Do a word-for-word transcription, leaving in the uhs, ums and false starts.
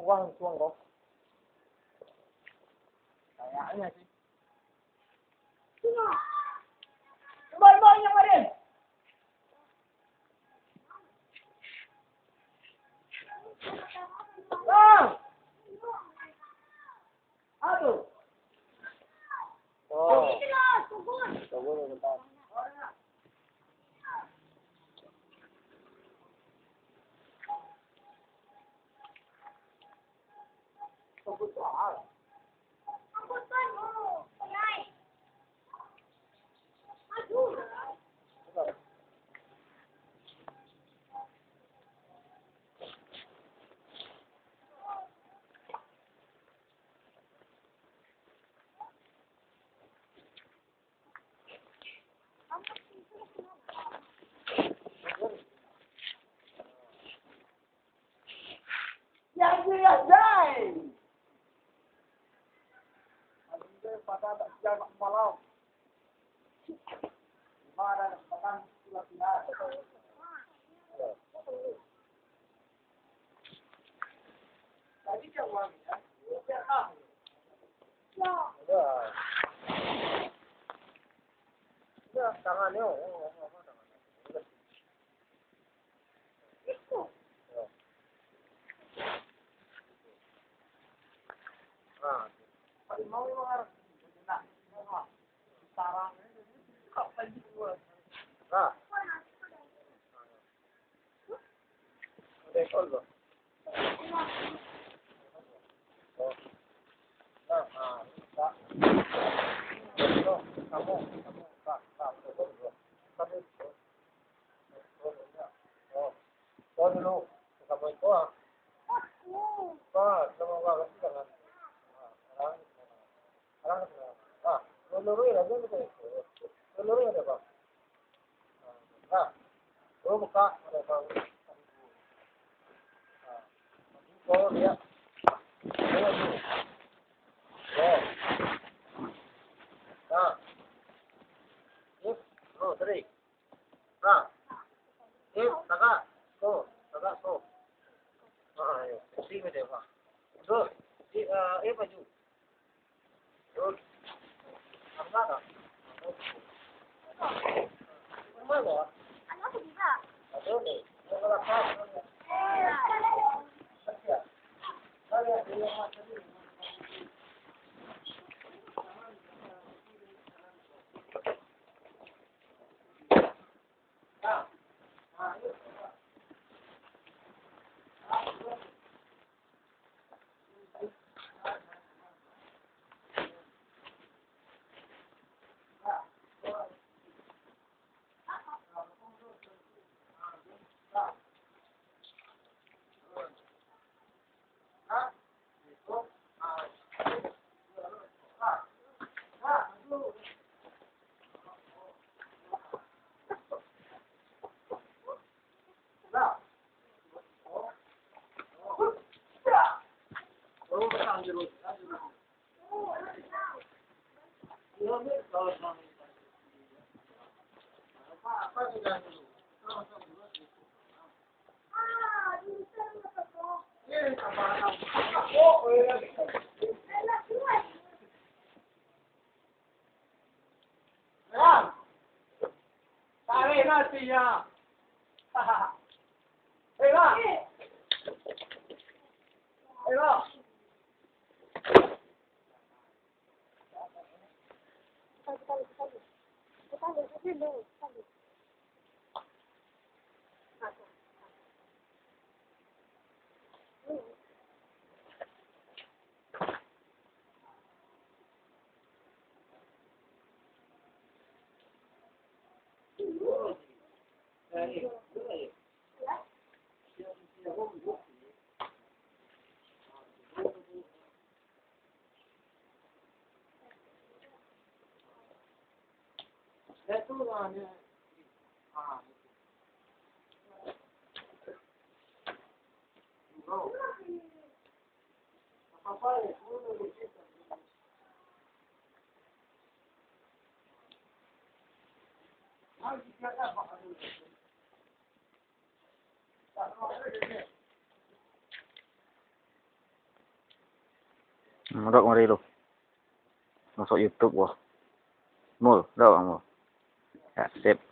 Wah, untuang kau. Kayaknya sih. Coba, coba, ingat, Raden. Bang! Aduh. Oh. Turun, turun. Nah, lurus aja kita itu. Lurus aja, Bang. Nah, lurus buka, ada tahu. Nah, lurus dia. Lurus. Lurus. Nah. Sip. Lurus, tarik. Nah. Sip, tagak. Tuh, tagak, tuh. Ah, iyo. Sip, dia, Bang. Tuh. Sip, eh, eh, maju. Bang, tarik nasinya. Hei, Bang. Hei, Bang. Hmm, dok mari lu. Masuk YouTube wah. Mul, dok, Mul. Ya, sip.